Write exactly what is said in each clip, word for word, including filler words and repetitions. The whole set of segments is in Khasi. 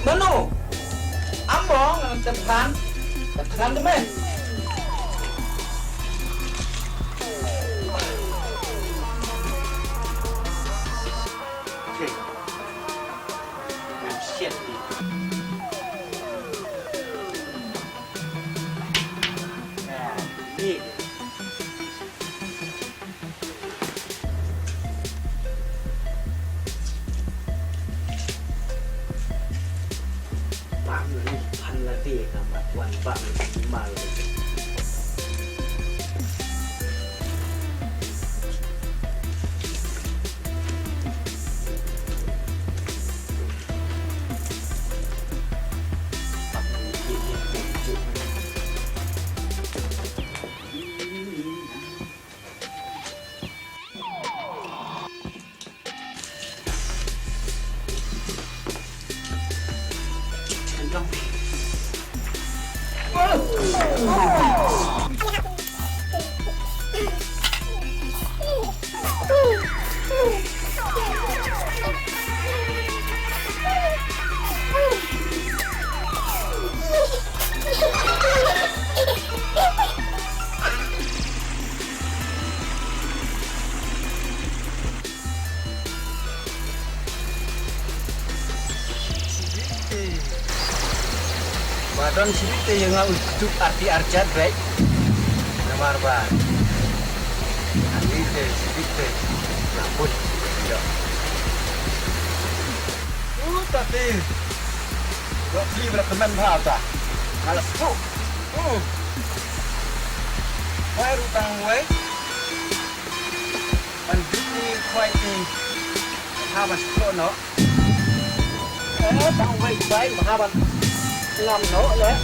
Mano? Ambo ngan tephan. Tephan deme. Okay. Ngan siat ni. Nah, ni. Bang ni pan la de ka ma wan bang ni mal. Ba don shibit te ïa nga u duk arti arjat bek. Namar ba ani te shibit te nga put. Ïa. U tati. Ïa, pli bra temen bha ta. Nga la suk. Hmm. Wai ru tang wai. Ban duk ni kwai ni. Ha ban suk no. Eh, tang wei bai, ma ban ngam noh leh.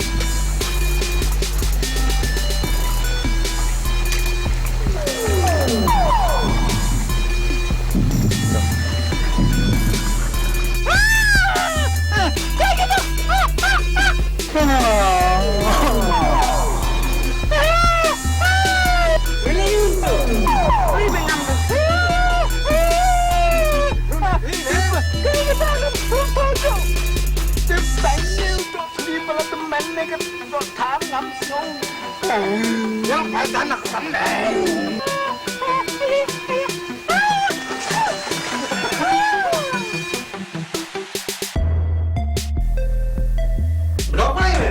Dok pai me.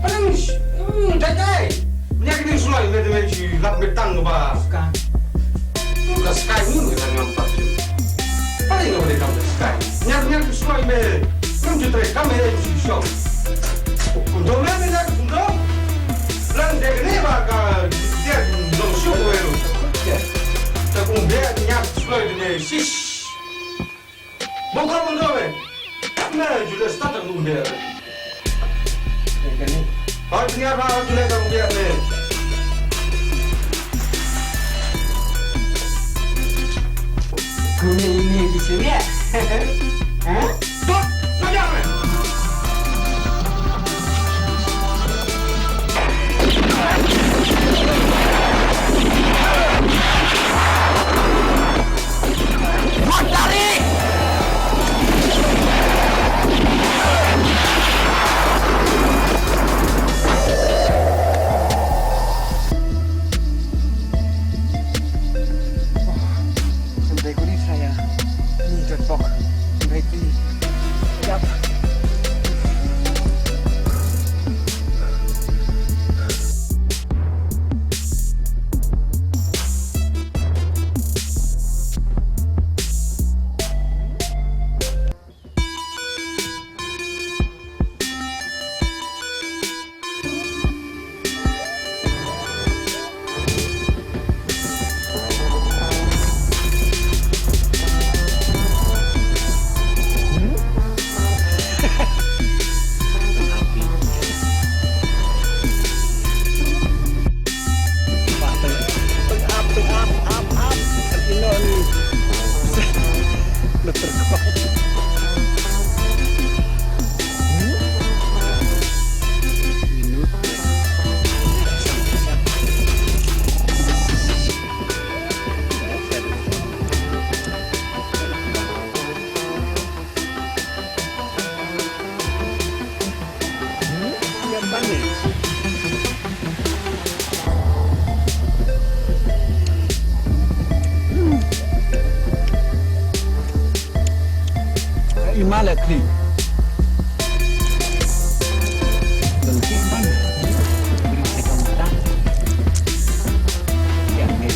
Paling, hmm, dai dai. Nyak ni sulai me de me chi lap me tang ba. Sky. Ka sky ni ka ngam pat. Pare nga bade kam sky. Nyak nyak sky me. Ngam ju tre kam he ju shop. Kum do me me nyak kum do. Lang de ne ba ka dia no shu ko ero. Ta kum de nyak sky de me shish. Bongkar bongkar weh. Na, jule start aku umber. Hoi, dunia ba, jule ka umber ni. Kuni ini di sini ya? Hah? Stop! Saja, men! Imala kli. Tengki man. Beri sekam tak. Ya, ni.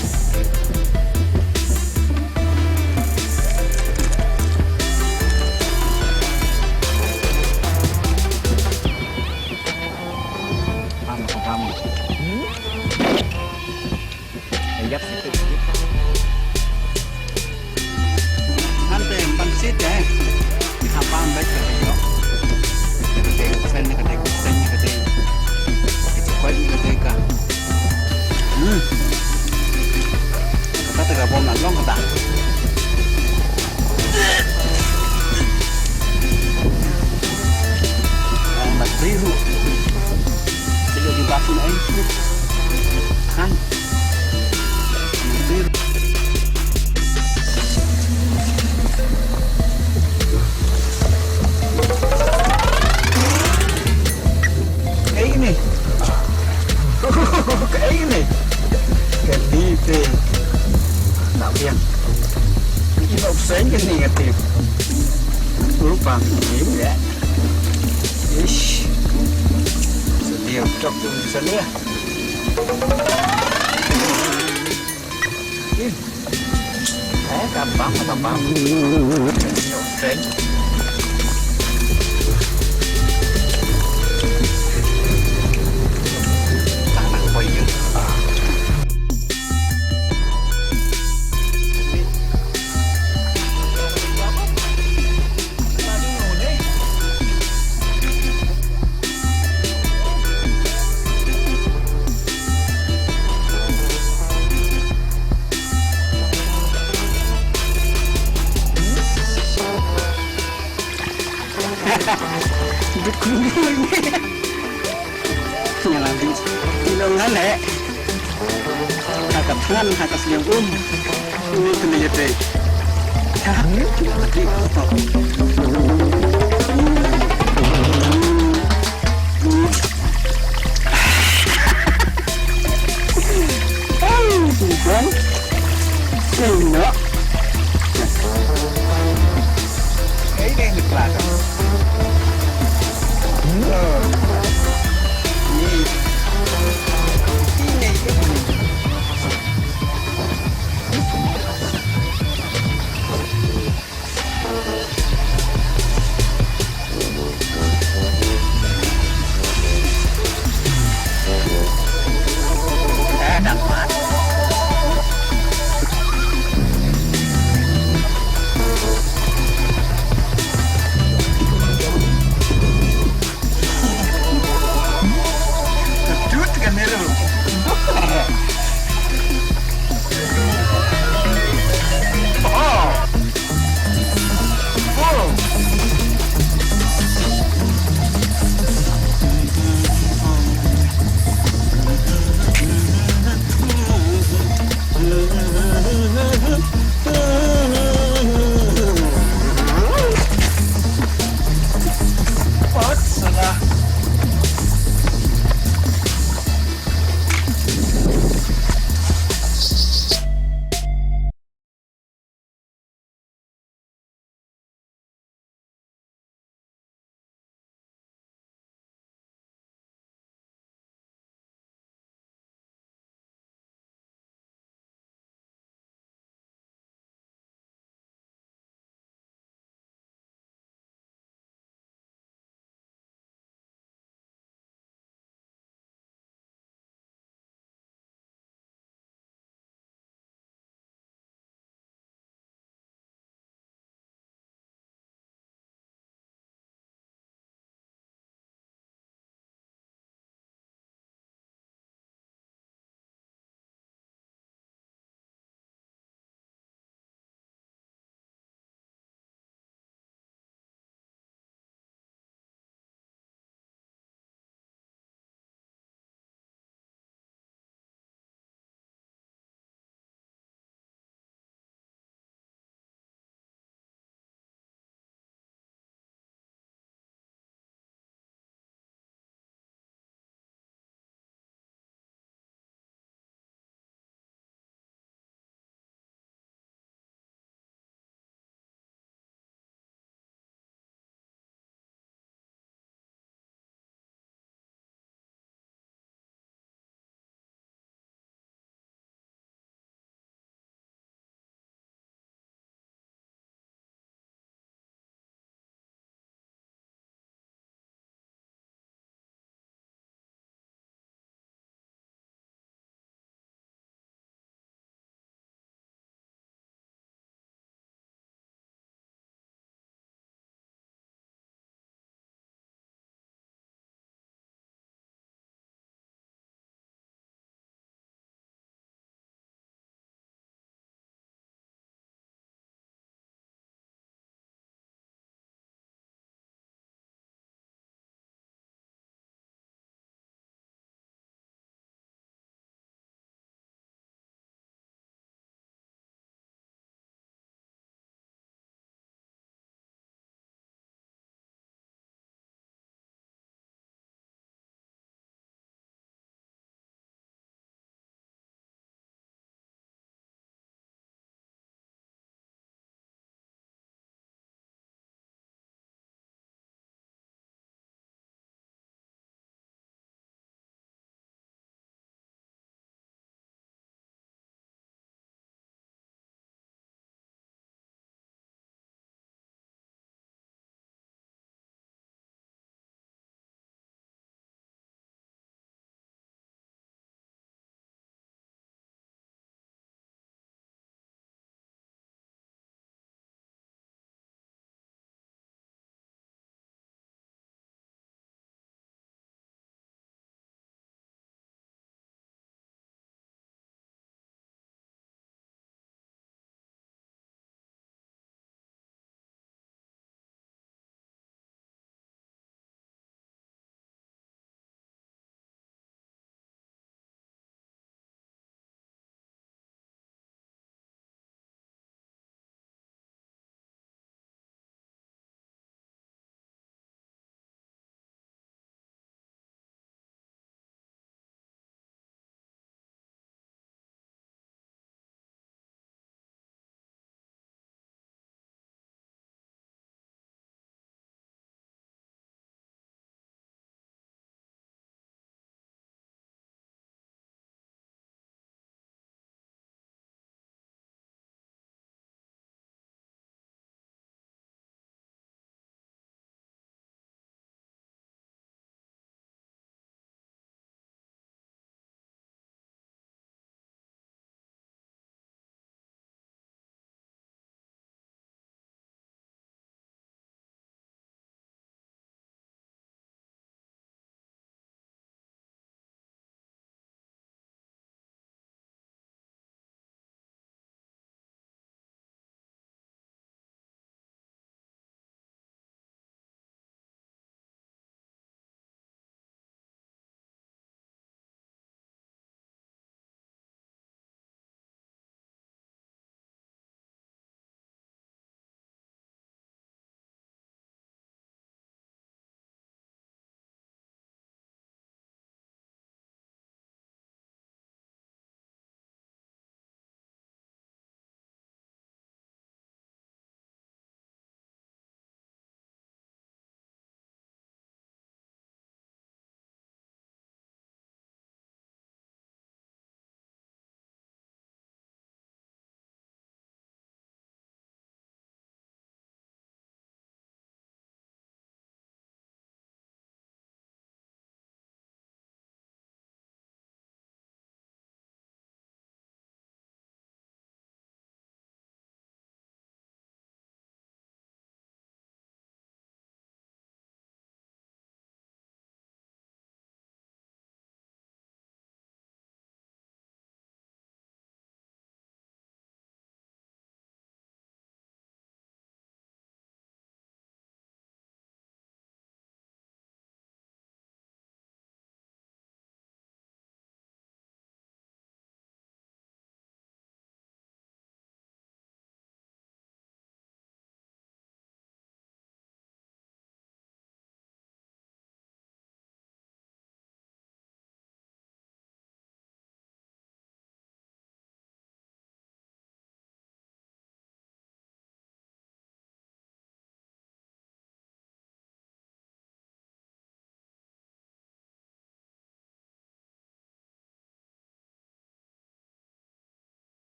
Pam, pam. Hmm? Ïap sikit. Hangta ban sit eh. Haba bek ka dei. Ka dei sen, ka dei sen, ka dei. Ka dei ka. Hmm. Kata ka bom na long kata. Ang na triru. Sila di basun ai. Kan. Kaei ni? Kaei ni? Ka dei te. Na biang. Ki ba seng ka ni ka te. Rupa ni ya. Ish. Sedia tok tu sedia. Eh, gampang, gampang. Tengok, tengok. Tanah koin. Nga la dih. Ïa long ngan eh. Ha ka thngan, ha ka sliang um. Uni kane ïa te. Ha, ïa te.